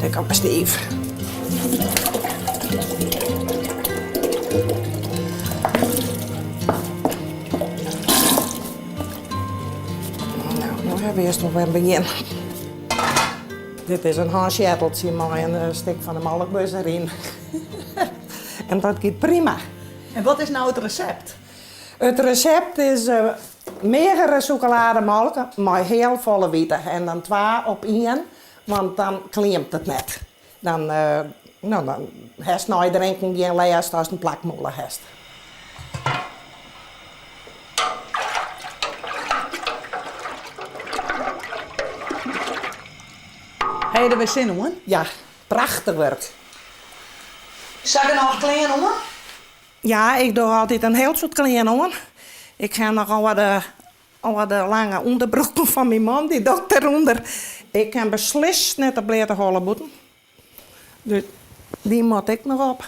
Ik al stiif. No, no hawwe we earst noch wer in begjin. Dit is in hânsjetteltsje mei in stik fan de molkbus deryn. En dat giet prima. En wat is no it resept? It resept is meagere sûkelademolke mei hiel folle wite en dan twa op ien, want dan kleamt it net. Dan, no, dan hast nei drinken gjin lêst ast in plakmûle hast. Ha je der wer sin oan? Ja, prachtich wurk. Sa genôch klean oan? Ja, ik doch altyd in hiel soad klean oan. Ik ha noch âlde, âlde lange ûnderbroeken fan myn man, dy doch ik derûnder. Ik kin beslist net op bleate holle bûten. Dus dy moat ek noch op.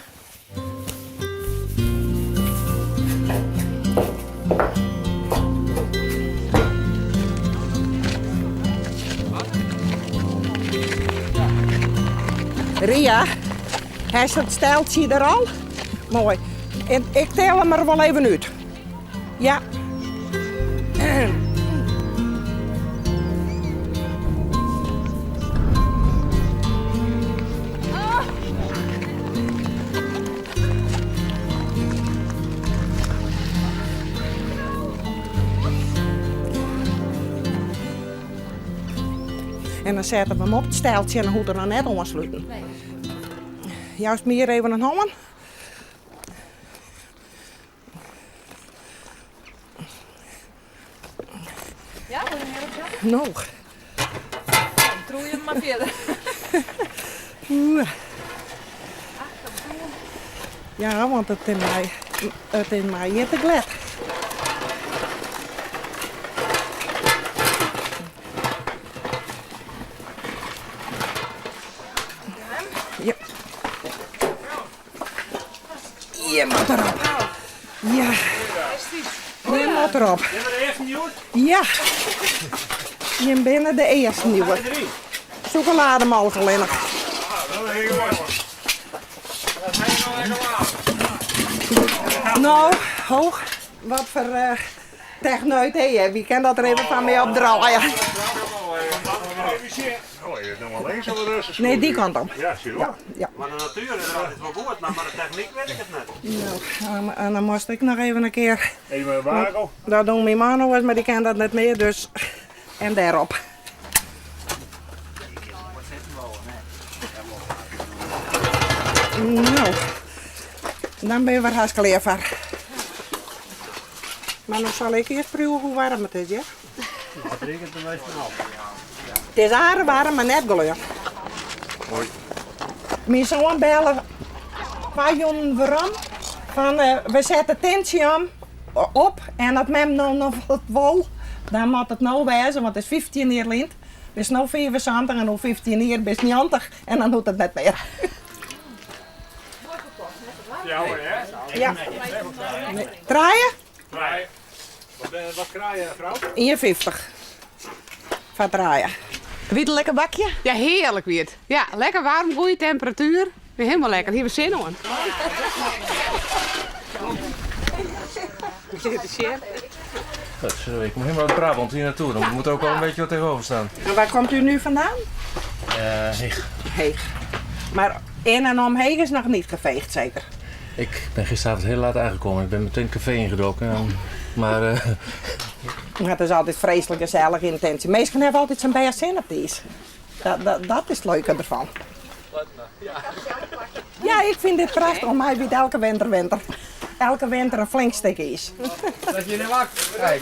Ria, hast it steltsje der al? Moai. En ik tel him der wol even út. Ja. En dan sette we him op it steltsje en dan hoecht er noch net oansluten. Joust my hjir even in hân? Ja, wol je mear op sette? No. Dan troei je hem mar fierder. Ja, want it is my, it is my hjir te glêd. Ja. Je moat erop. Ja. Je moat erop. Binne we de earsten hjoed? Ja. Jim binne de earsten hjoed. Sûkelademolke allinnich. No, ho, wat foar techneut ha je? Wie kin dat der even foar my opdraaie? Oh, je nog wel links of rustig? Nee, dy kant op. Ja, zie je wel. Ja. Maar de natuer is altyd wol goed, mar de technyk wit ik it net. No, en dan moast ik noch even in kear. Even in wagel. Dat docht myn man oars, mar dy kin dat net mear, dus. En dêrop. No, dan binne we der hast klear foar. Mar no sil ik earst priuwe hoe waarm it is, hear. It is aardich waarm, mar net gleon. Myn soan belle twa jûnen werom fan we sette it tintsje om op en as mem no noch wat wol, dan moat it no wêze, want it is 15 jier lyn. Bist no 75 en oer 15 jier bist 90 en dan hoecht it net mear. Ja. Trije? Trije. Wat krije je, frou? 51. Foar trije. Wie it in lekker bakje? Ja, hearlik wie it. Ja, lekker waarm, goede temperatuer. Wie hielendal lekker, hie we sin oan. Ik kom helemaal uit Brabant hier naartoe. Dan moet er ook wel een beetje wat tegenover staan. En waar komt u nu vandaan? Heech. Heech. Maar in en om Heech is noch niet geveegd, zeker? Ik ben gisteravond heel laat aangekomen. Ik ben meteen het café ingedoken. Maar, Maar het is altijd vreselijk gezellig in het Meestal hebben altijd zo'n best zin op die is. Dat, dat, dat is het leuke ervan. Ja, ik vind dit prachtig. Om mij biedt elke winter winter. Elke winter een flink stuk ijs. Dat je niet wakker. Kijk.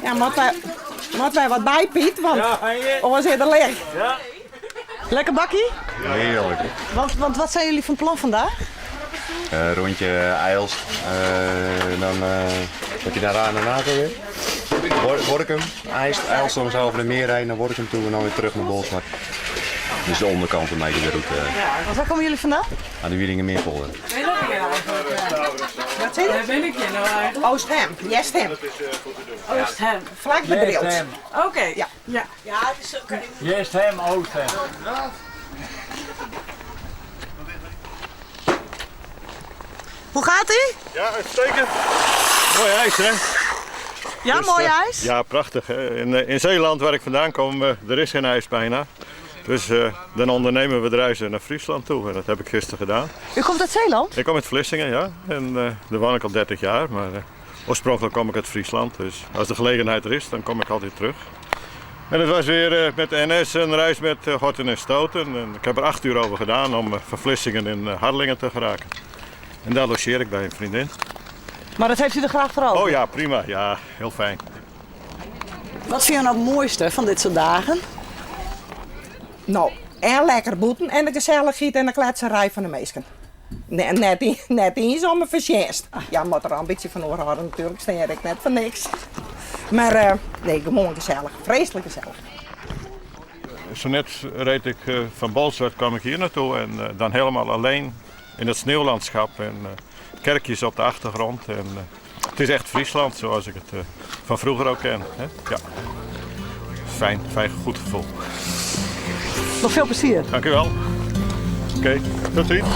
Ja, moat wy, moat wy wat by, Piet, want oars is er leech. Lekker bakkie? Heerlijk. Want, want wat zijn jullie van plan vandaag? Uh, rondje IJlst. Uh, dan uh, wat je daar aan de NATO weer. Workum, IJst, IJlst dan zo over de meer rijden naar Workum toe en dan weer terug naar Bolsward. Dus de onderkant een beetje de route. Ja, want waar komen jullie vandaan? Aan de Wieringermeerpolder. Wat sis je? Wêr bin ik hjir no eigentlik? Oosthem, Easthim. Oosthem. Flak by Drylts. Oké. Ja. Ja. Ja, it is oké. Easthim, Oosthem. Hoe gaat ie? Ja, uitstekend. Mooi ijs, hè? Ja, Dus, mooi ijs. Ja, prachtig. Hè? In Zeeland, waar ik vandaan kom, er is geen ijs bijna. Dus dan ondernemen we de reizen naar Friesland toe. En dat heb ik gisteren gedaan. U komt uit Zeeland? Ik kom uit Vlissingen, ja. En daar woon ik al 30 jaar. Maar oorspronkelijk kom ik uit Friesland. Dus als de gelegenheid er is, dan kom ik altijd terug. En het was weer met de NS een reis met horten en stoten. En ik heb er 8 uur over gedaan om van Vlissingen in Harlingen te geraken. En daar logeer ik bij een vriendin. Maar dat heeft u er graag voor over? Oh ja, prima. Ja, heel fijn. Wat vind je nou het mooiste van dit soort dagen? Nou, en lekker boeten en de gezelligheid en de kletserij van de meesten. Net eens om een verjest. Ja, moet er al een beetje van oorhouden natuurlijk, sta ik net van niks. Maar nee, gewoon gezellig. Vreselijk gezellig. Zo net reed ik van Bolsward, kwam ik hier naartoe en dan helemaal alleen in het sneeuwlandschap en kerkjes op de achtergrond. En het is echt Friesland zoals ik het van vroeger ook ken. Hè? Ja. Fijn, fijn, goed gevoel. Nog veel plezier. Dank u wel. Oké, tot ziens.